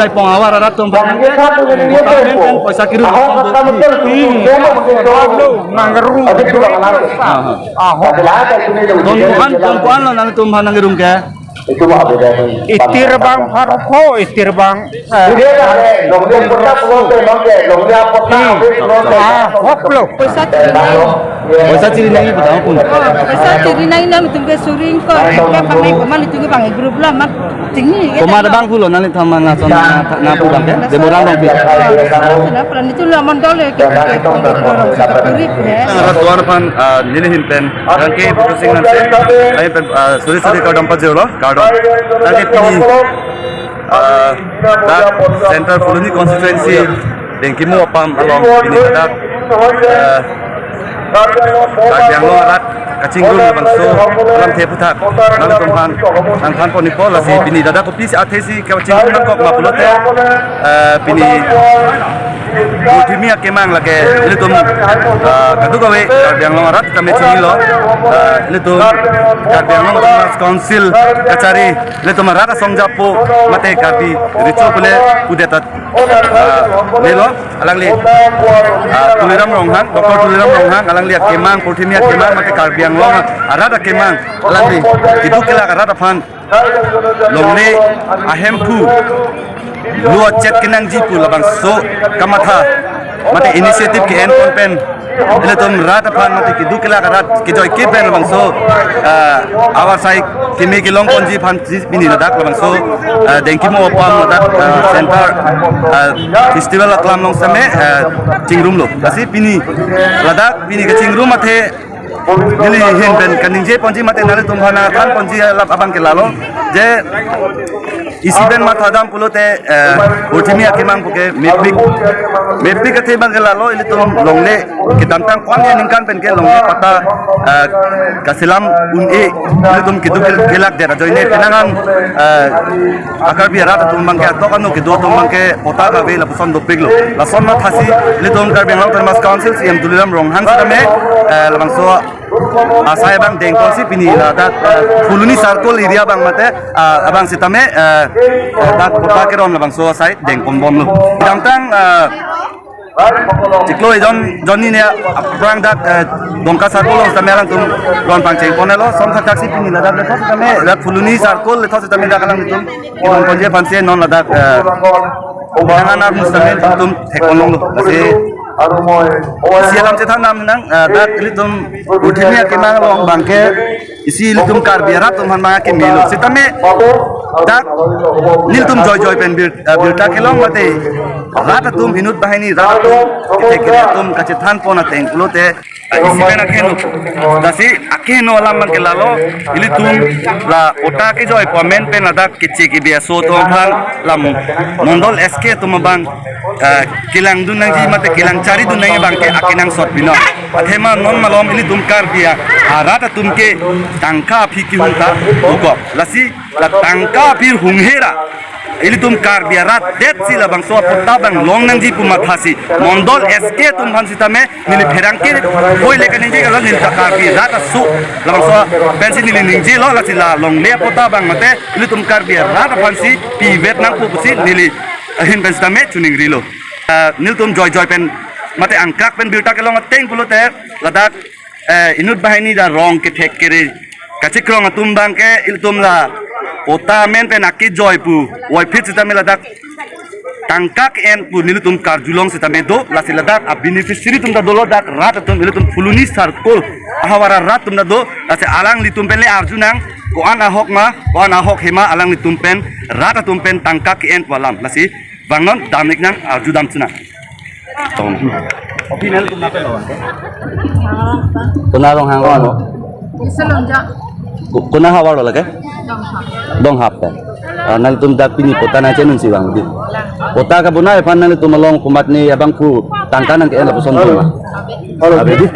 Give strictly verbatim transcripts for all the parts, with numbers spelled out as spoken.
Taipong ahavar arat atum aphan nangke, government pen poisa kiru atum do. Hmm. Lo, nang ru. Aha. Ahok. Don Mohan, don Mohan lo nangtum aphan nangrum ke. Itir abang pharo pho, itir abang, eh, hmm. Ahok lo. Poisa chiri nangji. Poisa chiri nangji pu tangpun. Oh, poisa chiri nangji nangtum ke suring ko, ke pangai komat nangtum ke pangai group lo, amat chingni ke. Komat abang pulo nangli thaman lason na, na pu abang ke, Deborang Rongpi. Sena pran itu lo mondol ke, ke, ke, ke, ke, orang sudah kurip ya. Nang arat duar aphan, ah, neli ahin pen, rangke Bukit Sing Hanse, ahin pen, ah, suri suri kardom pajirlo, kardom. Rangke pini, ah, dak Central Phuloni constituency, Dengkimu apam along pini dak, eh, Karbi Anglong arat kachingrum labangso alamthe aphuthak nangtum aphan nangthan pon-ikpo, lasi pini ladak kopisi athesi kachingrum nangkok ma pulote, eh, pini Purthimi akemang lake ilitum, eh, kadokave Karbi Anglong arat tame chinilo, eh, ilitum Karbi Anglong Autonomous Council kachari ilitum arat asong japo mate Karbi Recho pule pudet at ah, nelo, alangli, ah, Tuliram Ronghang, Doctor Tuliram Ronghang, alangli akemang, Purthimi akemang, mate Karbi Anglong arat akemang, alangli keduk kelak arat aphan longle ahemphu lo achet kenangji pu labangso kamatha mate initiative ke-en pon pen ilitum rat aphan mate keduk kelak arat kejoike pen labangso, ah, ahavar asai keme kelong ponji aphan si pini ladak labangso, ah, Dengkimu apam ladak, ah, Central, ah, Festival aklam along sitame, ah, chingrumlo. Lasi pini ladak pini kachingrum athe neli ahin pen kaningje ponji mate nanglitum aphan nangthan ponji alap abang ke lalo. Je isi pen mathadam pulote, eh, Purthimi akemang puke mepik. Mepik athe abang ke lalo, ilitum longle kedamtang ko-an aningkan pen ke longle patta, eh, kaselam un-e, ilitum keduk ke-, kelak det ajoine penang an, eh, a-Karbi arat atum abang ke atok anu kedo atum abang ke patta kave lapuson dopiklo. Lason mathasi ilitum Karbi Anglong Autonomous Council C E M Tuliram Ronghang sitame, eh, labangso asai abang dengponsi pini ladak, eh, Phuloni Circle area abang mate, eh, abang sitame, eh, eh, dak patta keron labangso asai dengponbomlo. Kedamtang, eh, chiklo ejon jonni ne aphrang dak, eh, Dongka Circle along sitame alangtum ron pangcheng ponlo. Lason thakthak si pini ladak lethot sitame dak Phuloni Circle lethot sitame dak alangtum kedongponji aphansi non ladak, eh, penang an armu sitame ilitum thekponlonglo. Lasi isi alam chethan dam nang, eh, dak ilitum Purthimi akemang along abang ke isi ilitum Karbi arat atum aphan abang ke melo. Sitame dak nelitum joijoi pen bir-, eh, birta kelong mate rat atum inut banghini rat atum kethek kere atum kachethan pon ateng pulote, eh, isi pen akeheno. Lasi akeheno alam abang ke lalo, ilitum la patta kejoi pu amen pen ladak keche kebe aso atum aphan la mondol S K atum abang, eh, kelangdun nangji mate kelang charidun nangji abang ke akenangsot binong. Athema non malom ilitum Karbi a-, arat atum ke tangka aphi kehung ta ukok. Lasi la tangka aphi hunghe ra ilitum Karbi arat detsi labangso patta abang long nangji pu mathasi mondol S K atum aphan sitame neli pherangke hoi le kaningje kalo, neli ta Karbi rat aso labangso pensi neli ningjelo, lasi la longle patta abang mate ilitum Karbi arat aphansi pivet nangpo pusi neli ahin pen sitame chiningrilo. Eh, nelitum joijoi pen mate angkrak pen birta kelong ateng pulote ladak, eh, inut banghini dak rong kethek kere kachekrong atum abang ke ilitum la patta amen pen akejoi pu voiphit sitame ladak tangka ke-en pu nelitum karjulong sitame do. Lasi ladak a-beneficiary atum ta dolo, dak rat atum, ilitum Phuloni Circle ahavar arat atum ta do. Lasi alanglitum pen le arjunang, ko-an ahok ma, ko-an ahok hema alanglitum pen, rat atum pen tangka ke-en pu alam. Lasi vangnon, dam-ik nang, arjudam chunang. Tong. Opinion atum nangpelo? Konat Ronghang lo? Selonja. Ko-, konat havar lo lake? Donghap. Donghap ta. Ah, nangtum dak pini patta nangchenun si vang di. Patta kabonai aphan nangtum along komatne abangphu tangka nangke-en lapuson dun ma? Ave di.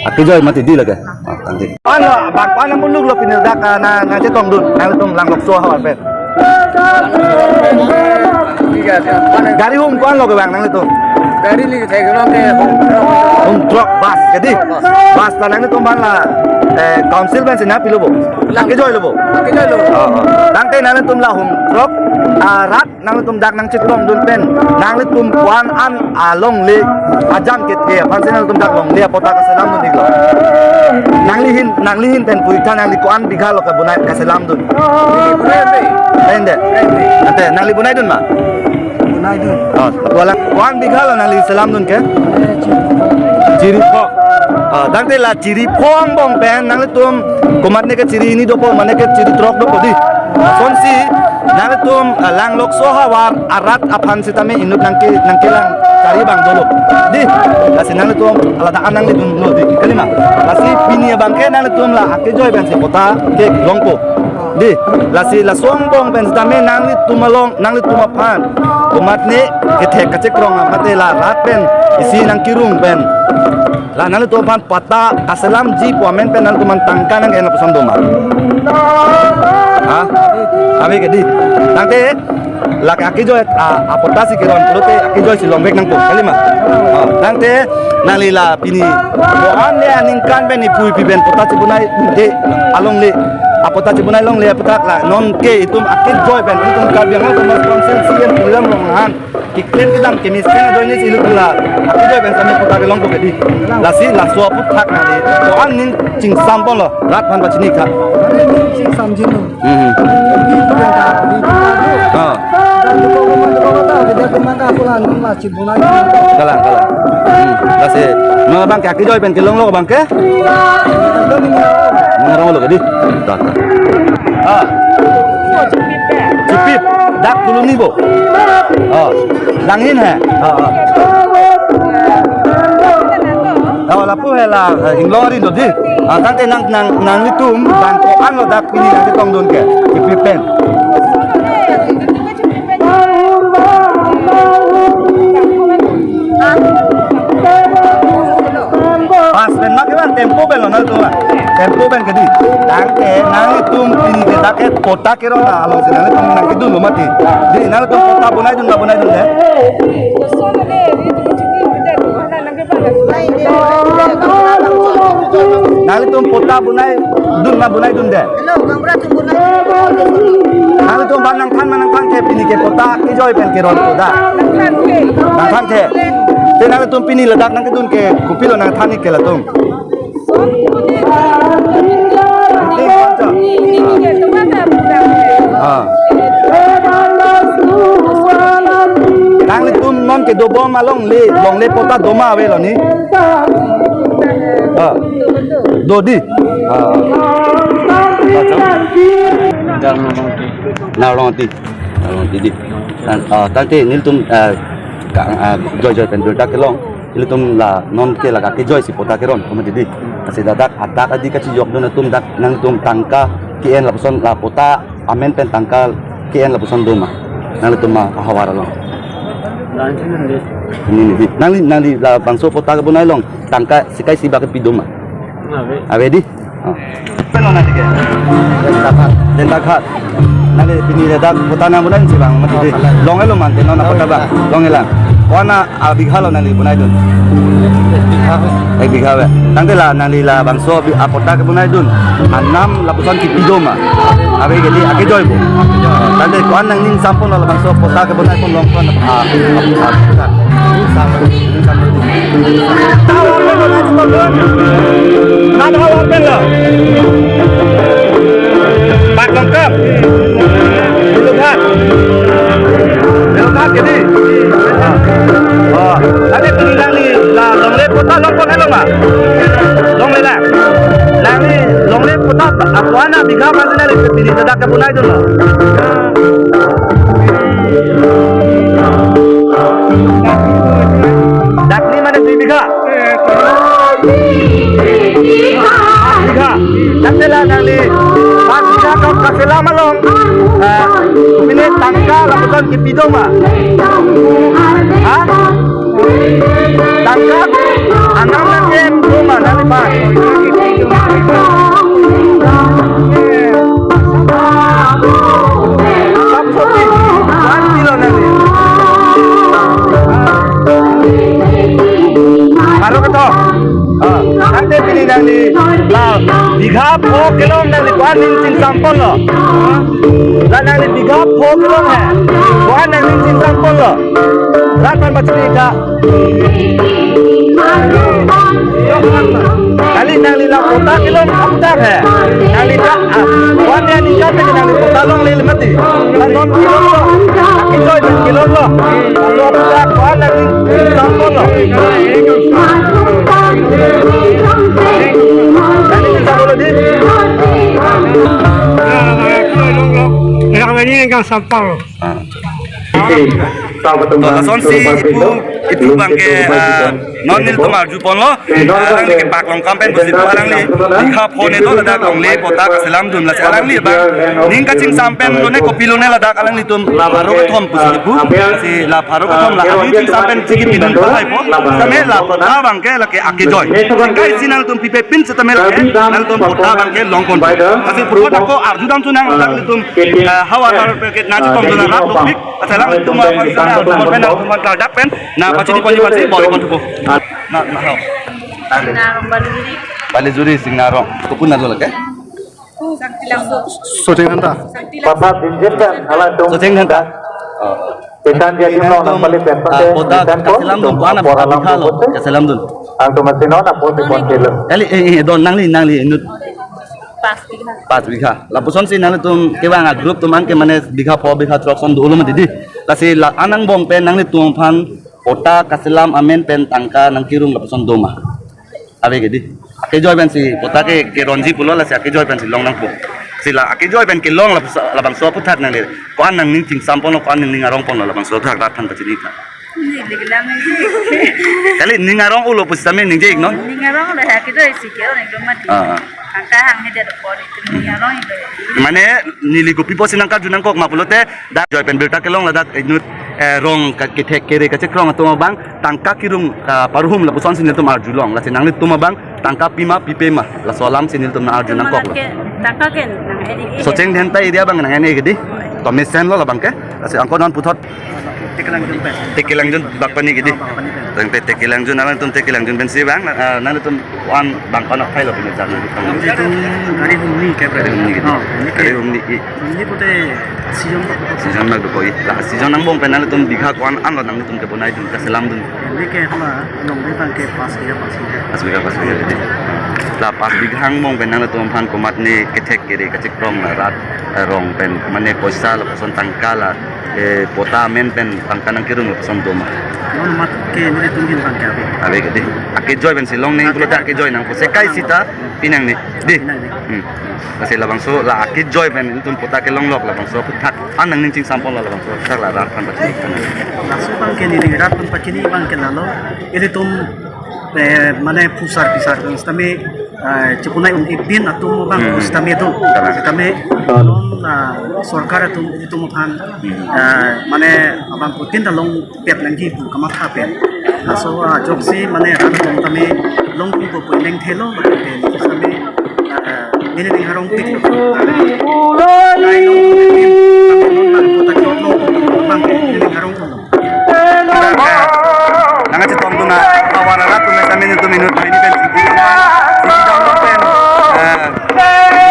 Akejoi mati di lake. Ah, tangke. Ano, bang, ano muluk lo pini dak, ah, nang, nangchetongdun, nangtum Langlokso havar pen. Gari hum ko-an lo kevang nangtum? Gari neli thek lo ke hum truck. Hum truck, bus, jadi? Bus. Bus ta nangtum aphan la eh, council pensi nangpilo bo. Nangkejoi lo bo. Nangkejoi lo. Oh, oh. Tangte nanglitum la hum throk, ah, rat nanglitum dak nangchekrongdun pen nanglitum ko-an an alongle ajam kethe aphansi nanglitum dak longle apatta kaselamdun iklo. Nangli ahin, nangli ahin pen puitha nangli ko-an bigha lo kabonai kaselamdun. Ende. Ante nangli bonaidun ma? Bonaidun. Oh, wala ko-an bigha lo nangli selamdun ke? Chiri pho. Oh, tangte la chiri pho angbong pen nanglitum komatne ke chiri hini dopo mane ke chiri throk dopo di. Sonsi nanglitum, ah, Langlokso ahavar arat aphan sitame inut nangke, nangkelang kari abang dolo. Di, lasi nanglitum ladak an nanglidunlo di. Kalima. Lasi pini abangke nanglitum la akejoi pensi patta kelongpo. Di, lasi laso angbong pen sitame nanglitum along, nanglitum aphan komatne kethek kachekrong mate la rat pen isi nangkerung pen la nanglitum aphan patta kaselamji pu amen pen nanglitum aphan tangka nang-en lapuson doma. Ha? Ave ke di. Tangte lake akejoi, ah, apatta si keron pulote akejoi si longvek nangpo. Kalima. Ah, tangte nangli la pini ko-an le aningkan pen ipui pi pen patta chibonai de alongle. Apatta chibonai longle aputhak la nonke itum akejoi pen itum Karbi Anglong Autonomous Council C E M Tuliram Ronghang keklem kedam kemesen ajoine si ilut la akejoi pen sitame patta kelongpo ke di. Lasi laso aputhak nangli ko-an ning chingsamponlo rat aphan pachini tha. Ning chingsamjinlo. Hmm. Di tu yang ta, di tu ta tu. Ah. Dan tu ko ko man tu ko ta, di tu man ta ko la nang la chibonai. Kalang, kalang. Hmm. Lasi, ma abangke akejoi pen kelonglo abangke? Nang ronglo ke di. Ta, ta. Ah. Chipip. Dak dulu ni bo. Oh. Langhin he. Oh, oh. Oh, lapu he la, eh, inglong ari do di. Ah, tangte nang, nang, nanglitum bang ko-an lo dak pini nangchetongdun ke. Chipip pen. Pas pen ma ke bang tempo pen lo nangtum bang. Tempo pen ke di. Tangte nanglitum pini ke dak ke patta keron alongsi nanglitum nangkedunlo mati. Di nanglitum patta bonaidun ma bonaidunde? Nanglitum patta bonaidun ma bonaidunde? Hello, Gangra chungbun nai. Nanglitum bang nangthan ma nangthanthe pini ke patta kejoi pen keron ko da? Nangthanthe. Nangthanthe. Te nanglitum pini ladak nangkedun ke kopilo nangthan ik ke latum? Ah. Nanglitum non kedobom alongle, longle patta doma avelo ni? Ah. Do di? Ah. Nang rong ti. Nang rong ti di. Tan, ah, tangte nelitum, ah, ka, ah, joi joi pen birta kelong. Ilitum la nonke la kakejoisi patta keron, komat di. Lasi ladak adak adi kachijokdun atum dak nangtum tangka ke-en lapuson la patta amen pen tangka ke-en lapuson doma. Nanglitum ma ahavar along. Nangli, nangli labangso patta kebonai along tangka sika isi bak kepi doma. Ave. Ave di. Oh. Pen lo nangli ke? Dentaghat. Dentaghat. Nangli pini ladak patta nang bonai si bang mati di. Oh, kalang. Longelo mante non patta bang. Longelo. Ko-an abigha lo nangli bonaidun? Ek bigha. Ek bigha ave. Tangte la nangli labangso abi apatta kebonaidun anam lapuson kepi doma? Ave ke di, akejoi bo. Tangte ko-an nangning sampon lo labangso patta kebonai pon longpon a, a, a, a. Nang havar pen lo. Pak Longkam. Belughat. Belughat ke di. Oh. Tangte pini nangli la longle patta longpon helo ma? Longle la. Nangli longle patta ko-an abigha ma nangli pini ladak kebonaidun lo? Dak ni mane dui bigha. Bigha. Tangte la nangli pas bigha kok kaselam along, eh, pini tangka lapuson kepi doma? Ha? Tangka anam nang-en doma nangli pas? Asap soti, one kilo nangli. Baru ketok. Ah, tangte pini nang La bigha pho kelong nangli ko-an ning chingsamponlo. La nangli bigha pho kelong he. Ko-an ning chingsamponlo. Rat aphan pachini tha. Kali nangli la patta kelong aphuthak he. Nangli ta, ah, ko-an ning ning kate nangli patta longle mati. La non kelonglo. Akejoi pen kelonglo. Laso aphuthak ko-an ning chingsamponlo. Nangli chingsamponlo di. Yang ini yang sampang. Ah. To lasonsi ipu, ipu abangke, ah, non nelitum arjuponlo, ah, alangli kepaklong kam pen pusi pu alangli bigha pho ne to ladak longle patta kaselamdun, lasi alangli abang ning kachingsam pen lone kopilone ladak alanglitum pharo kethom pusi ipu, si la pharo kethom la aning chingsam pen chiki pidun pahai po, tame la patta abangke lake akejoi. Kaisi nangtum pipe pin setame lake nangtum patta abangke longpon. Lasi puthot ako arjudam sunang ladak nelitum, eh, hawa tar packet nangchepong dun rat dopik. Asalang tum, ah, pen, ah, tum, pen, ah, tum, pen, ladak pen. Na pachini pachini pachini bor ikon thupo. Na, na, ho. Singnarong Balijuri. Balijuri Singnarong. Kopinalo lake? Sangtilang. Socheng hanta. Sangtilang. Bapak Binjit dan ala tum. Socheng hanta. Oh. Kita dia di nong nang balik pen. Ah, patta kaselamdun ko-an apor alam bigha lo. Kaselamdun. Ang tumasin na po di pon kilo. Kali, eh, eh, don nangli, nangli inut. Pas bigha. Pas bigha. Lapusonsi nanglitum kevang a-group atum anke mane bigha pho bigha throk ason dolo mati di. Lasi la-an angbong pen nanglitum aphan patta kaselam amen pen tangka nangkerung lapuson doma. Ave ke di. Akejoi pensi patta ke keronji pulo lasi akejoi pensi long nangpo. Si la akejoi pen kelong lapus-, labangso aphuthak nangli. Ko-an ning chingsamponlo, ko-an ning arongponlo labangso aphuthak rat aphan pachini tha. Neli kelang neli. Kali ning arong-olo pusitame ningje iknon. Ning arong le ha kejoi si ke orang itu mati. Ah, ah. Angka hang hedet pon itu ning arong itu. Mane neli kopi pusi nangkarju nangkok ma pulote dak joi pen birta kelong ladak inut, eh, rong ka-, kethek kere kachekrong atum abang tangka kerung kaparuhum lapusonsi nelitum arjulong. Lasi nanglitum abang tangka pima pipe ma. Laso alamsi nelitum nang arju nangkoklo. Tangka ke, tangka ke nang edi. Socheng hanta area abang nang edi ke di. To mesenlo labangke. Lasi angko non puthot. Tekelangjun pen. Tekelangjun bak pani ke di. Oh, bak pani pen. Tangte Tekelangjun, alangtum Tekelangjun pensi abang, ah, nanglitum ko-an abang ko-an aphailo pini chak nangtum. Itum gari humni ke. Gari humni ke di. Oh, humni ke. Gari humni ke. Humni pute season bak. Season bak dokok. La season angbong pen nanglitum bigha ko-an anlo nanglitum keponaidun kaselamdun. Neli ke hala longle abangke pas bigha, pas bigha. Pas bigha, pas bigha ke di. La pas bigha angbong pen nanglitum aphan komatne kethek kere kachekrong la rat, eh, rong pen mane poisa lapuson tangka la, eh, patta amen pen tangka nangkerung lapuson doma. Non mat ke nelitum ahin abangke ave. Ave ke di. Akejoi pensi long nang pulote akejoi nangpo, sekai sita pinang ni. Di. Pinang ni. Hmm. Lasi labangso la akejoi pen nelitum patta kelonglok labangso aphuthak. An nangning chingsamponlo labangso aphuthak la rat aphan pachini. Laso abangke neli rat aphan pachini abangke lalo. Ilitum, eh, mane phusar phisar abang sitame, eh, chipunai un-ik bin atum abang, hmm, sitame do. Kalang. Sitame non, ah, sorkar atum ilitum aphan, hmm, ah, mane abangphutin ta longpet nangji pu kamatha pen. Laso ajoksi mane rat atum tame longpo pu ineng thelo pen sitame, ah, neli ning arong tik. Kai long pu pen, tame non abangphutin ta longpo pu abangke neli ning arong. Nangkachetongdun ahavar arat atum sitame nelitum inut banghini pen sidi. Sidi dam pen. Eh,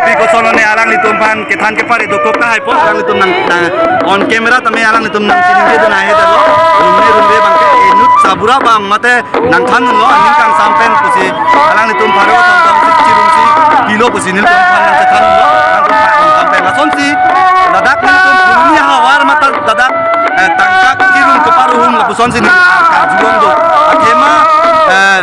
pi kosonlone alanglitum aphan kethan kepare dokok tahai po alanglitum nang, nang on camera tame alanglitum nangchiningjedun ahe dalo. Rumre rumre abangke inut sabura abang mate nangthandunlo aning kangsam pen pusi alanglitum pharo kethom kethom si chirumsi pilo pusi nelitum aphan nangchethandunlo. Nangtum pharo kethom pen lasonsi ladak nelitum phuloni ahavar mate ladak, eh, tangka kerung keparuhum lapusonsi neli arjulong do. Athema, eh,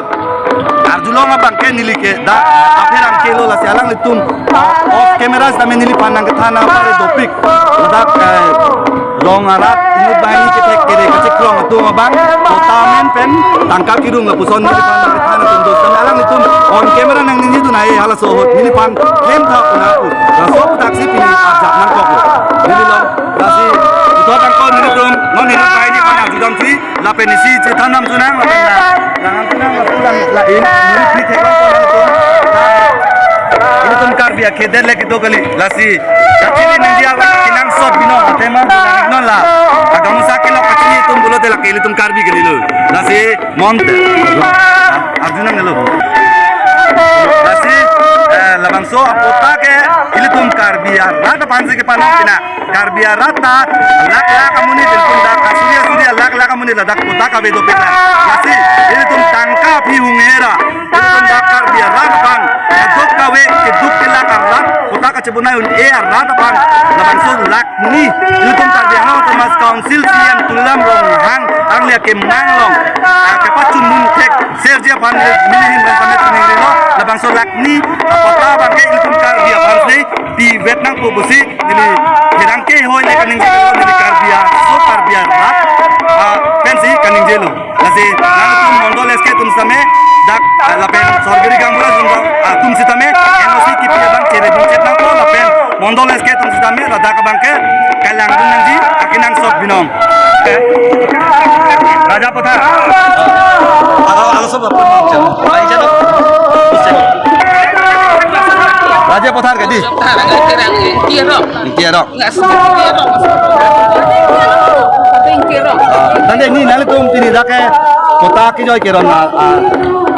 arjulong abangke neli ke dak apherangke lo lasi alanglitum off camera sitame neliphan nangkethan apare dopik. Ladak, eh, rong arat inut banghini kethek kere kachekrong atum abang patta amen pen tangka kerung lapuson neliphan nangkethan atum do sitame alanglitum on camera nangningjidun ahe halaso ahut neliphan klemtha puna pu. Laso aphuthak si pini arjap nangkoklo. Neli long lasi puthot angko nelitum non inut banghini aphan arjudamsi lapen isi chethan dam sunang lapen la, la, la, la, in, neli phli theklong ko nangtum. Ilitum Karbi akhei det le kedo kali. Lasi kachini nangji abang kenangsot binong athema nangnon la. Agamusa kelok kachini atum pulote lake ilitum Karbi kalilo. Lasi monte. Arjunang nelo. Lasi, eh, labangso apota ke ilitum Karbi arat aphansi kepanon pina. Karbi arat ta lakh lakh amonit, ilitum dak asuri asuri lakh lakh amonit ladak pota kave dopik na. Lasi ilitum tangka aphi hunghera, ilitum dak Karbi arat aphan, keduk kave, keduk kelak arat, pota kachebonai un-e arat aphan labangso lakh ni, ilitum Karbi Anglong Autonomous Council C E M Tuliram Ronghang alangli akemang along, ah, kepachunmun thek sirji aphan neli ahin pen pametunri lo, labangso lakh ni apota abangke ilitum Karbi aphansi pivet nangpo pusi neli hirang kehoi le kaningje, neli Karbi aso Karbi arat, ah, pensi kaningjelo. Lasi nanglitum mondol S K atum sitame dak, ah, lapen sorgari gaonbura atum, ah, atum sitame N O C kipi abang chere bingchet nangpo, lapen mondol S K atum sitame ladak abangke kalangdun nangji akenangsot binong. Eh? Raja Pathar. Alo, alo sob apa? Ayo, jalo. Raja Pathar kedi. Ingti aro. Ingti aro. Ah, tangte ni nanglitum pini dak ke pota kejoi keron, ah, ah,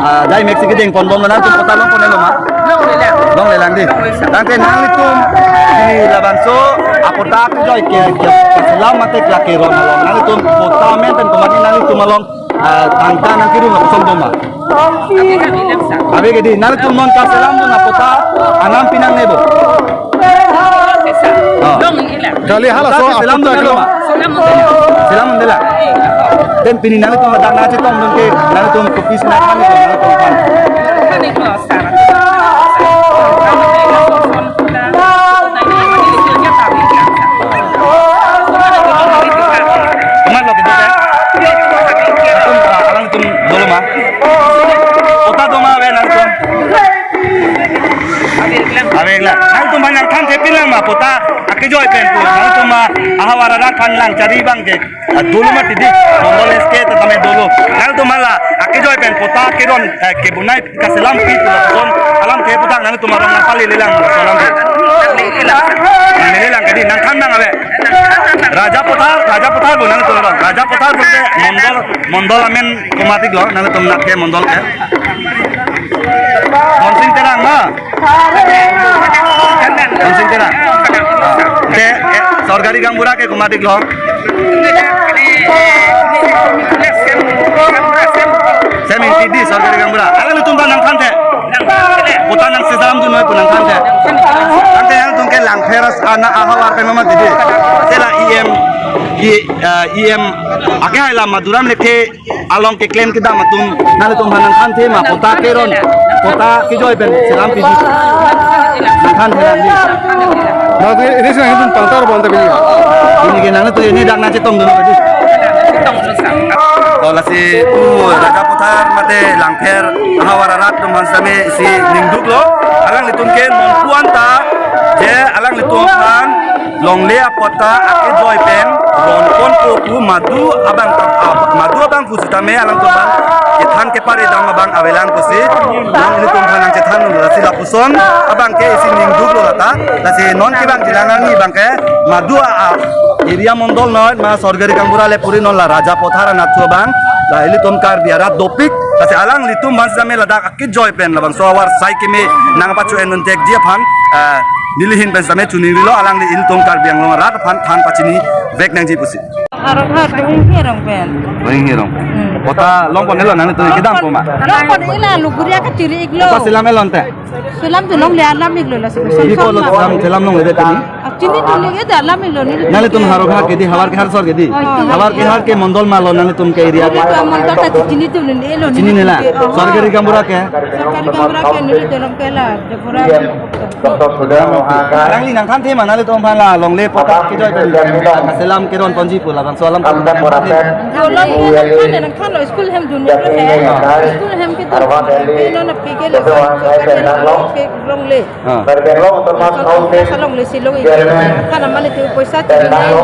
ah, dai meksi kedeng ponbom, nanglitum pota longponlo ma? Longlelang. Longlelang dei. Tangte nanglitum pini labangso apota kejoi ke, ke, keselam mate kelak keron along nanglitum pota amen pen komatne nanglitum along, ah, tangka nangkerung lapuson bom ma? Ave kedi, nanglitum non kaselam dun apota anam pi nangne bo? Oh. Kali halaso apota selam dun apota lo ma? Selam dun dela. Then pini nanglitum ladak nangchetongdun ke, nanglitum kopi si nangthan, nanglitum aphan. Komatlo kedi ya? Atum, ah, alangtum dolo ma? Pota do ma ave nangtum? Ave lang. Nangtum aphan nangthan thepin lang ma pota akejoi pen pu. Nangtum ma ahavar arat aphan lang chari abangke, ah, dolo mati dei. Mondol S K ta tame dolo. Nangtum ma la akejoi pen pota keron, eh, kebonai kaselam pi pu lapuson alam ke putang nangtum arong nangpalele lang, so alam ke. Nanglele lang kedi, nangthan nang ave. Raja Pathar, Raja Pathar bo nangtum arong. Raja Pathar bo ke mondol, mondol amen komatik lo, nangtum nat ke mondol ke. Bonsing Terang ma? Bonsing Terang. Ah, te, eh, sorgari gaonbura ke komatik lo. Sem Ingti dei sorgari gaonbura. Alanglitum ta nangthanthe. Pota nangselam dun noi pu nangthanthe. Tangte nangtum ke Langpher ana ahavar pen mati dei. Te la E M, E, eh, E M akehai la Maduram Lekthe along keklem kedam atum, nanglitum aphan nangthanthe ma pota keron, pota kejoi pen selam piji? Nangthanthe nang dei. Nang dei, ini sih nangtum pangtar bonta pini. Pini ke nanglitum ini dak nangchetongdun dei. To lasi, uh, Raja Pathar mate Langpher ahavar arat atum aphan sitame isi ningduk lo. Alanglitum ke non puan ta je alanglitum aphan longle apota akejoi pen ron ponpo pu madu abang, ah, madu abang pusitame alangtum aphan kethan kepare dam abang avelang pusi nanglitum aphan nangchethan lo, lasi lapuson abangke isi ningduk lo lata. Lasi non kevang jilang arni abangke madu a, a area mondol noi ma sorgari gaonbura le puri non la Raja Pathar anatthu abang la ilitum Karbi arat dopik. Lasi alanglitum aphan sitame ladak akejoi pen labangso ahavar sai keme nangpacho-endun thekji aphan, ah, neli ahin pen sitame choningri lo, alangli ilitum Karbi Anglong arat aphan than pachini vek nangji pusi. Aro ha, Rohing Herong pen. Rohing Herong. Hmm. Pota longponlo nangtum kedam ko ma? Longpon ila luguria kachiri iklo. Pota selam elon te? Selam tu longle alam iklo la selam. Iko lo selam, selam longle dei tini? Ah, chinidun leke dei alam iklo ni. Nanglitum Howraghat kedi, havar kehar sor kedi? Oh, havar kehar ke mondol ma lo nanglitum ke area ke? Mondol ta chinidun leke lo ni. Chinine la. Oh. Sorgari gaonbura ke? Sorgari gaonbura ke neli dolom ke la, Debora. Alangli nangthanthe ma nanglitum aphan la longle pota kejoi pen kaselam keron ponji pu labangso alam nangthanthe? Dolom ke nangthan, nangthan lo school hem dun lo he. School hem kedun lo he. Pino na pike lo ke longle. Ah. Salongle si longle. Kan amane tu poisa chiri nangji.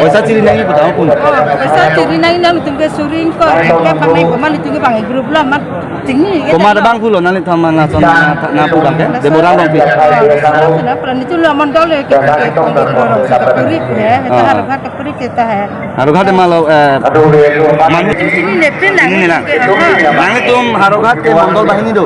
Poisa chiri nangji pu ta pun. Oh, poisa chiri nangji nangtum ke suri ingkoi, ke bang nangji ko mane tu ke bang group lo amat chingni ke. Komat abang pulo nanglitum aphan lason na, na pu abangke? Debora Rongpi. Oh, sila pran itu lo mondol ke, ke, ke, ke, puri ke, ah. Howraghat ke puri ke ta he. Howraghat ma lo, eh, manu. Chini ne pin nang. Chini ne lang. Nanglitum Howraghat ke mondol banghini do?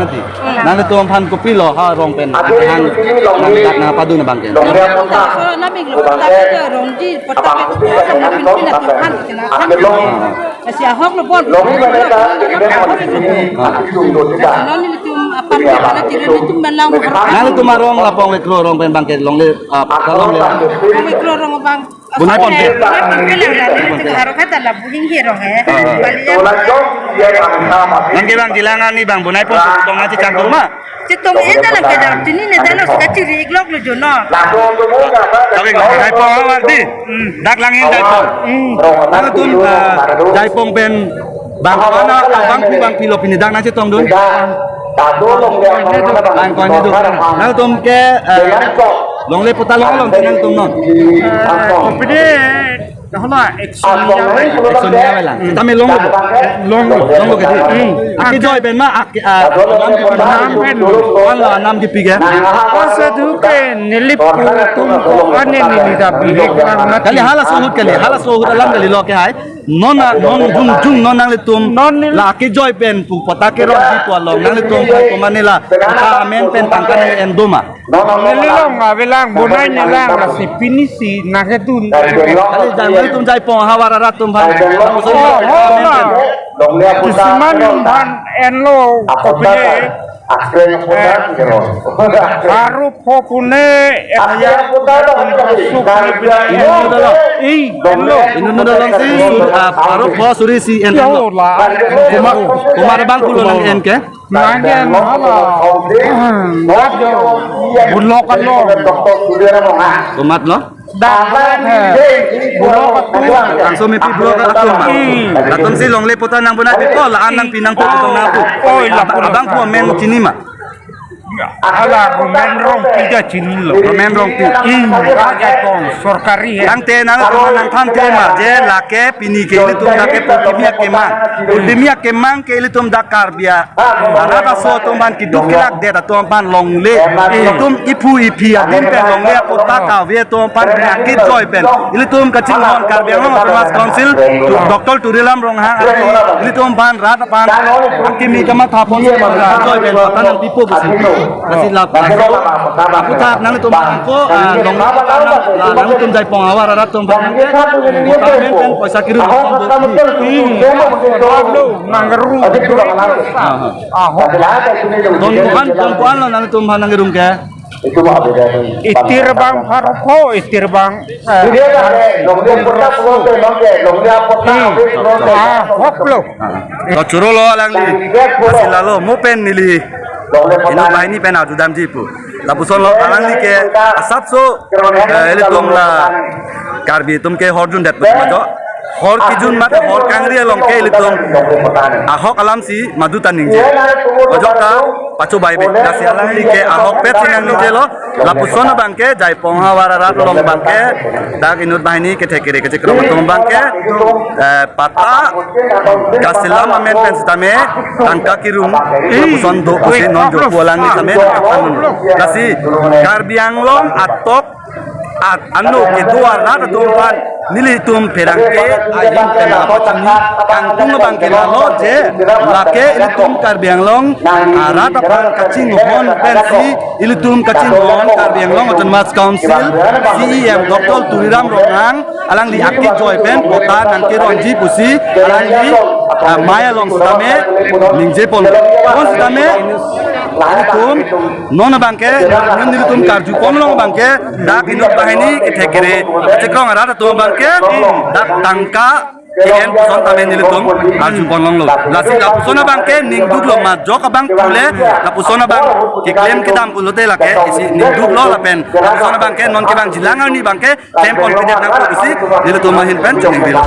nangji. Nanglitum aphan kopilo ha rong pen, aphan nangdak nangpadun abang ke. Rong ta so nabing lo, patta ke rongji, patta ke, pinpin atum aphan ke na, aphan ke na. Kasi ahok lo bon. Ahok lo bon. Ah. Nelitum aphan ke na, chiri nelitum malang. Nanglitum arong lapong veklo rong pen abang ke longle, ah, patta longle. Veklo rong abang. Bonai pon ke? Bonai pon ke lang, nelitum haro kata la buhing he rong he. Ah. Bali ya. Nang ke bang jilang ani bang bonai pon tong nangji changkong ma? Chetong e dalam ke dalam chini ne dalam suka chiri iklok lo jono. Oke, Jaipong awar di. Hmm. Dak langin Jaipong. Hmm. Nanglitum, ah, Jaipong pen bang ko-an, bangphu bangphi lo pini dak nangchetongdun. Bang ko-an do. Nanglitum ke, ah, longle patta long along nanglitum non. Eh, kopine, hala, action ya, action ya lang. Tame longlo. Longlo. Longlo ke di. Hmm. Akejoi pen ma, ake, ah, nam pen. Hala, nam kipi ke? Asa du ke nelipu atum ko ane neli da bihek lang mati. Kali halaso ahut kali, halaso ahut alam kali lo ke hai. Non a, non jongjung non nanglitum. Non neli- La akejoi pen pu patta kerongji pu along nanglitum pu mane la. Patta amen pen tangka ne en do ma? Neli long avelang, bonai nelang, lasi pini si nangkedun. Kali jang nanglitum Jaipong havar arat atum aphan. Oh, oh, na. Kisiman aphan enlo kopine. Eh, haru pho pune, eh, ya, pune. Inut no dolo. Eh, enlo. Inut no dolo si, ah, haru pho suri si en. Ya, enlo. La. Komat, komat abang pulo nang en ke? Nang en hala. Bulok alo. Komat lo? Dalan he. Bulok atum. Langsung mepi bulok atum ma? Hmm. Latum si longle patta nang bonai pipo, la-an nangpi nangpo, putong nangpo. Oi, lapu. Abang pu amen chini ma? Hala, Romen Rongpi ta chinilo. Romen Rongpi. Hmm, Jaipong, sorkari he. Tangte nang, nangthan te ma, je lake pini ke ilitum lake purtimi akemang. Purtimi akemang ke ilitum dak Karbi a- Arat aso atum aphan keduk kelak det atum aphan longle. Itum iphu iphi adim pen longle apatta kave atum aphan akejoi pen. Ilitum kachinghon Karbi Anglong Autonomous Council, Doctor Tuliram Ronghang, ilitum aphan rat aphan akimi kamatha pon kejoi pen patta nangpipo pusi. Lasi lap, laso aphuthak nanglitum aphan ko, ah, longle patta nang, la nanglitum Jaipong havar arat atum aphan nang, patta amen pen poisa kirum. Hmm. Nang rung. Aha. Ahok. Don ko-an, don ko-an lo nanglitum aphan nangrum ke? Itir bang pharo pho, itir bang, eh, hmm. Ahok lo. Ah. To choro lo alangli. Lasi lalo mo pen neli inut banghini pen arju damji pu. Lapuson lo alangli ke asapso, eh, ilitum la Karbi atum ke hor jundet pu ma jo. Hor kejun mate hor kangri along ke ilitum ahok alam si madu ta ningje. Ojok ta pachobei be. Lasi alangli ke ahokpet si nangningjelo. Lapuson abang ke Jaipong havar arat along abang ke dak inut banghini kethek kere kechekrom atum abang ke, eh, patta kasilam amen pen sitame tangka kirum. Lapuson do pusi non jo pu alangli sitame. Lasi Karbi Anglong atok at ano kedo arat atum aphan nelitum pherangke ahin pen apachini kangtung abang ke lalo je lake ilitum Karbi Anglong arat aphan kachinghon pensi ilitum kachinghon Karbi Anglong Autonomous Council C E M Doctor Tuliram Ronghang alangli akejoi pen patta nangkerongji pusi alangli, ah, mei along sitame ningje pon. Pon sitame ilitum non abang ke, non nelitum karju pon along abang ke, dak inut banghini kethek kere chekrong arat atum abang ke, dak tangka ke-en puson tame nelitum arju pon longlo. Lasi lapuson abang ke ningduklo, majok abang pule lapuson abang keklem kedam pulote lake isi ningduklo lapen lapuson abang ke non kevangjilang arni abang ke klem pon pidet nangkok pusi nelitum ahin pen chiningri lo.